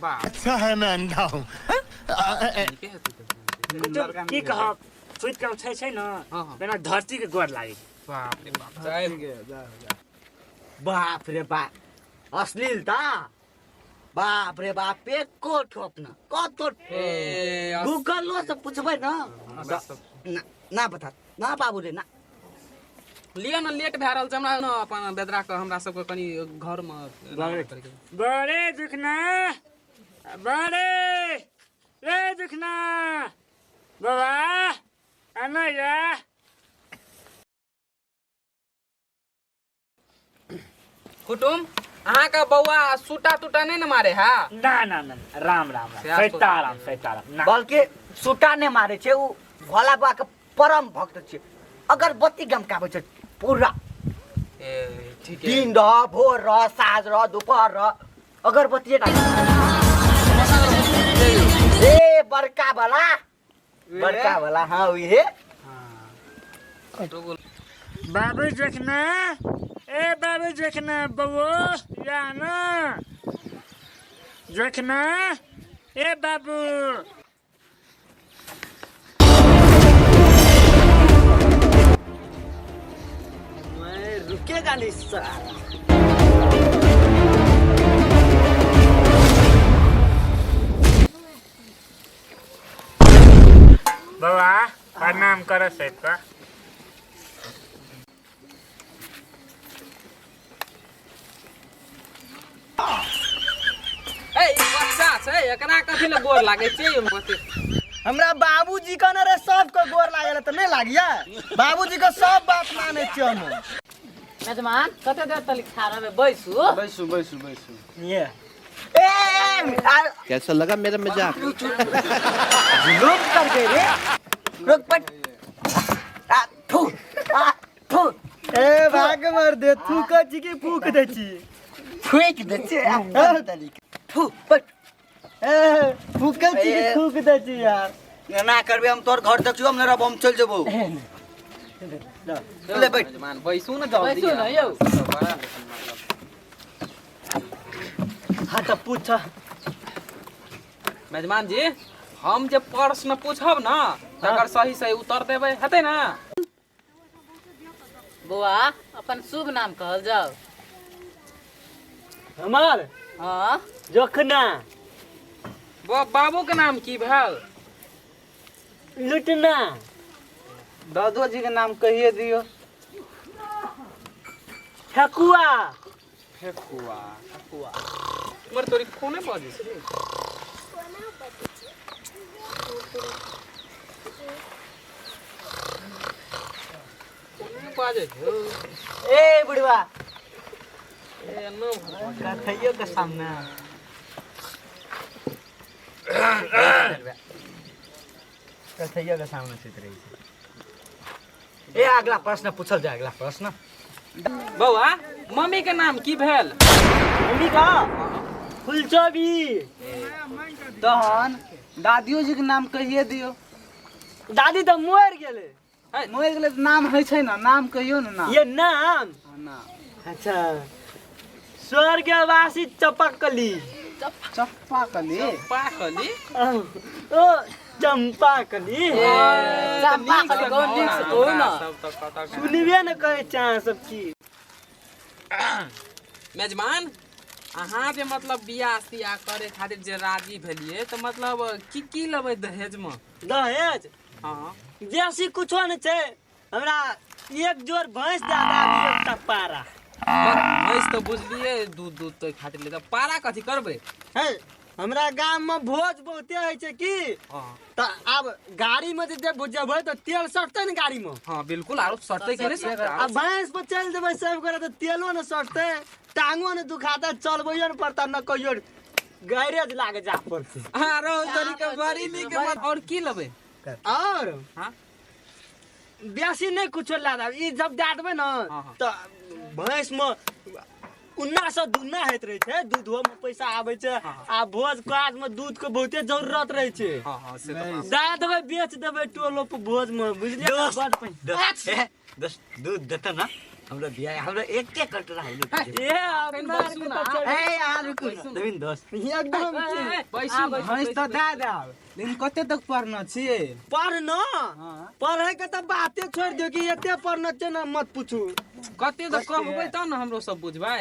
बाप अच्छा है मैं अंधा हूँ। नीके हेतै तऽ। की कहब, सुति के उठै छै ने, हाँ, हाँ। बिना धरती के गोर लागै छै। बाप रे बाप, जाय। बाप रे बाप, अश्लीलता, बाप रे बाप, एको ठोप न कतो। ए गूगलो से पूछबै न हमरा सब ना, ना बता ना बाबू रे ना। लिअ ने, लेट भए रहल छै हमरा ने, अपन बेदरा के हमरा सबके कनि घर मे। बड़े दुखना, बड़े रे दुखना बाबा, आना या। कुटुम, अहाँके बौआ सूटा तूटा नहि ने मारे है? ना ना ना, राम राम राम। सएह। सैताराम सैताराम ना। बल्कि सुटा नहि मारै छै, ओ भोला बाबा के परम भक्त छै, अगरबत्ती गमकाबै छै पूरा। ए ठीक है। दिन रह, भोर रह, साँझ रह, दोपहर रह, अगरबत्ती। ए बड़का वाला, बड़का वाला, हाँ उहे। बाबू देखना, ए बाबू देखना, बबो या ना देखना, ए बाबू। मैं रुकेगा नहीं साला। बाबा प्रणाम कर साहब का। ए ई बच्चा छै, एकरा कथी ले गोर लागै छै? हमरा बाबूजी के ने रे सबके गोर लागल तऽ नहि लागिया? बाबूजी के सब बात मानै छियै हम। मेजमान, कते देर तक खा रहबै? बैसू। बैसू बैसू बैसू। ये ए, ए कैसा लगा मेरा मजाक? जुलूम कर गए रे, रुक पट, आ थू, आ थू। ए भाग मर दे, थूक छी कि फूक दै छी? फूक दे छे, आ तरीके थू पट। ए फूक छी कि थूक दै छी यार? ना करबे हम तोर घर देखियो, हम नहीं रहबो, हम चल जेबो। ले बैठ। मेजमान, बैसू ने जल्दी। बैसू ने यौ। बड़ा लेकिन मतलब। हाँ तऽ पूछ। मेजमान जी, हम जे प्रश्न पूछब ना तकर सही सही उत्तर देबै, हेतै ना? बौआ, अपन शुभ नाम कहल जाओ। हमार? हाँ। जोखना। बाबू के नाम की भेल? लुटना। दादोजी के नाम कहिए दियौ। ठकुआ। फेकुआ, ठकुआ मर तोरी, कोने बजै छै? कोने बाजै छौ? ए बुढ़वा। ए न। कथैयो के सामने, कथैयो के सामने सुति रही छै। ए अगला प्रश्न पूछल जाय, अगला प्रश्न। बौआ, मम्मी के नाम की भेल? मम्मी का फुलचोबी। तहन दादियो जी के नाम कहिए दियौ। दादी तऽ मरि गेलै। मरि गेलै तऽ नाम होइ छै ने, नाम कहियौ ने, नाम। ये नाम? हाँ, नाम। अच्छा, स्वर्गवासी चपकली। चप्पा कली? पाकली। ओ चंपाकली। चंपाकली, कहू नीक से कहू ना। सब तऽ कतऽ सुनबे ने करै छै अहाँ सब की। मेजमान, अहाँ जे मतलब बियाह तियाह करे खातिर जे राजी भेलियै तऽ मतलब की की लेबै दहेजमे? दहेज? हाँ। बेसी कुछो नहि छै, हमरा एक जोड़ भैंस दए दे, एकटा पारा। भैंस तऽ बुझलियै, दूध दूध तऽ खातिर लेतै, पारा कथी करबै? है, हमरा गाम में भोज बहुते होइ छै की। हाँ। तऽ आब गाड़ी में जे जेबै तऽ तेल सटतै ने गाड़ी में? हाँ बिल्कुल, आरो सटतै कि नहि सटतै? आ भैंस पर चलि जेबै सब गोरा तऽ तेलो ने सटतै, टांगो ने दुखातै, चलबैयो ने पड़तै, न कहियो गैरेज लागे जा पड़तै। आरो तरीका बड़ी नीक बात। और की लेबै? और? हाँ। बेसी नहि कुछो ला देब, ई जब दए देबै ने हाँ, हाँ। तऽ भैंस में उन्ना से दुन्ना होइत रहै छै, दूधो में पैसा आबै छै। हाँ। आ भोज काज में दूध के बहुते जरूरत रहै छै। हाँ हाँ, से तऽ बात। दए देबै, बेच देबै टोलो पर भोज में, बुझलियै? बड पैसा। दोस्त, दूध देते ना? हमरा बियाह हमरा एके कटरा है ए अपना आर के तऽ छोड़ि- ए यार रुकू देबिन दोस्त एकदम बैसू भैंस तऽ दए देब, लेकिन कते तक पढ़ने छियै? पढ़ना, पढ़े के तऽ बाते छोड़ि दियौ कि एते पढ़ना छै ने, मत पूछू। कते तऽ कहबै तब ने हमरो सब बुझबै।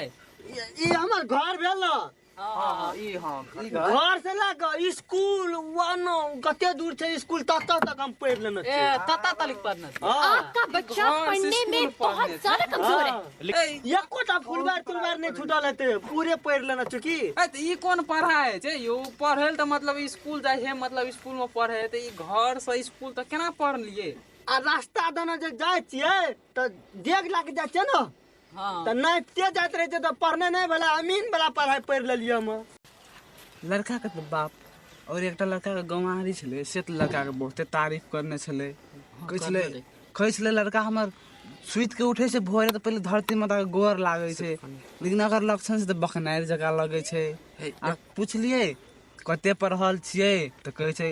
ई हमर घर भेल ने। हँ, ई हँ। घर से लए कऽ स्कूल वन कते दूर छै स्कूल, तत तक हम पढ़ि लेने ए छियै। तता तलिक पढ़ने छी। हँ। आपका बच्चा घर से पढ़ने स्कूल में बहुत पढ़ने ज्यादा कमजोर है। हँ। एकोटा फुलबार तुलबार नहि छूटल हेतै, पूरे पढ़ि लेने छियै की। ए तऽ ई कोन पढ़ाइ छै यौ? पढ़ै लए तऽ मतलब स्कूल जाइ छै, मतलब स्कूल में पढ़े, तऽ ई घर से स्कूल तऽ केना पढ़लियै? आ रास्ता दने जे जाइ छियै तऽ डेग लए कऽ जाइ छियै ने। हँ। तऽ नापिते जाइत रहै छै तऽ पढ़ने नहि भेलै, अमीन वाला पढ़ाइ पढ़ि लेलियै हम। लड़का के तऽ बाप और एकटा लड़का के गंवारी छलै, से तऽ लड़का के बहुते तारीफ करने छलै। कहै छलै लड़का हमर सुति के उठै छै भोरे तऽ पहिले धरती माता के गोर लागै छै, लेकिन अगर लक्षण छै तऽ बकनारि जकाँ लगै छै। आ पुछलियै कते पढ़ल छियै तऽ कहै छै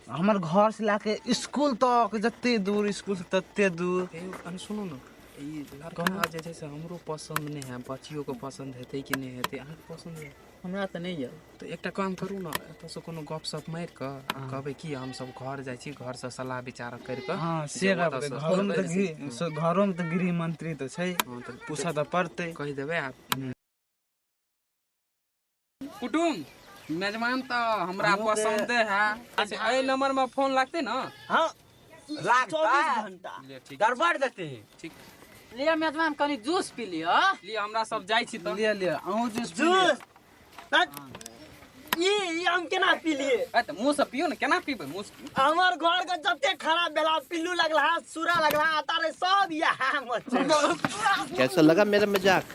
हमर घर से लए के स्कूल तक जते दूर स्कूल से तते दूर। हे सुनू ने, ई लड़का जे छै से हमरो पसन्द नहि है, बच्चियोके पसन्द हेतै कि नहि हेतै? अहाँके पसन्द है? हमरा तऽ नहि यऽ। तऽ एकटा काम करू ने, एतऽसँ कोनो गप सप मारि कऽ आ कहबै कि हमसब घर जाइ छी, घरसँ सलाह विचार करि कऽ। हँ, से जे गप ओतऽसँ घरोमे तऽ गृह मंत्री तऽ छै। हँ, तऽ पूछऽ तऽ पड़तै। कहि देबै। आ कुटुम मेजबान तऽ हमरा पसन्दे है। अच्छा, एहि नंबर में फोन लागतै ने? हँ। लागतै। 24 घंटा। ले, ठीक। गड़बड़ देते। ठीक। लिअ मेजबान, कनि जूस पी लिअ। लिअ, हमरा सब जाइ छी तऽ। लिअ लिअ, अहूँ जूस पी लिअ। जूस हट, ई हम केना पी लिए? ए तऽ मुँह से पियौ ने, केना पीबै मुँह से? हमर घर के जते खराब भेला, पिल्लू लगला, सूरा लगला, तारे सब इएह मे छै। कैसा लगा मेरा मजाक?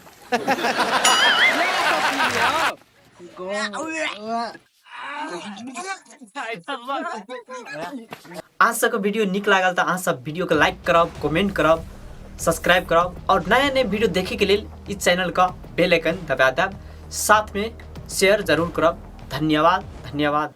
पियौ। अहाँ सबके वीडियो नीक लागल तऽ अहाँ सब वीडियो के लाइक करब, कमेंट करब, सब्सक्राइब करब और नया नया वीडियो देखे के लेल इस चैनल का बेल आइकन दबा देब, साथ में शेयर जरूर करब। धन्यवाद, धन्यवाद।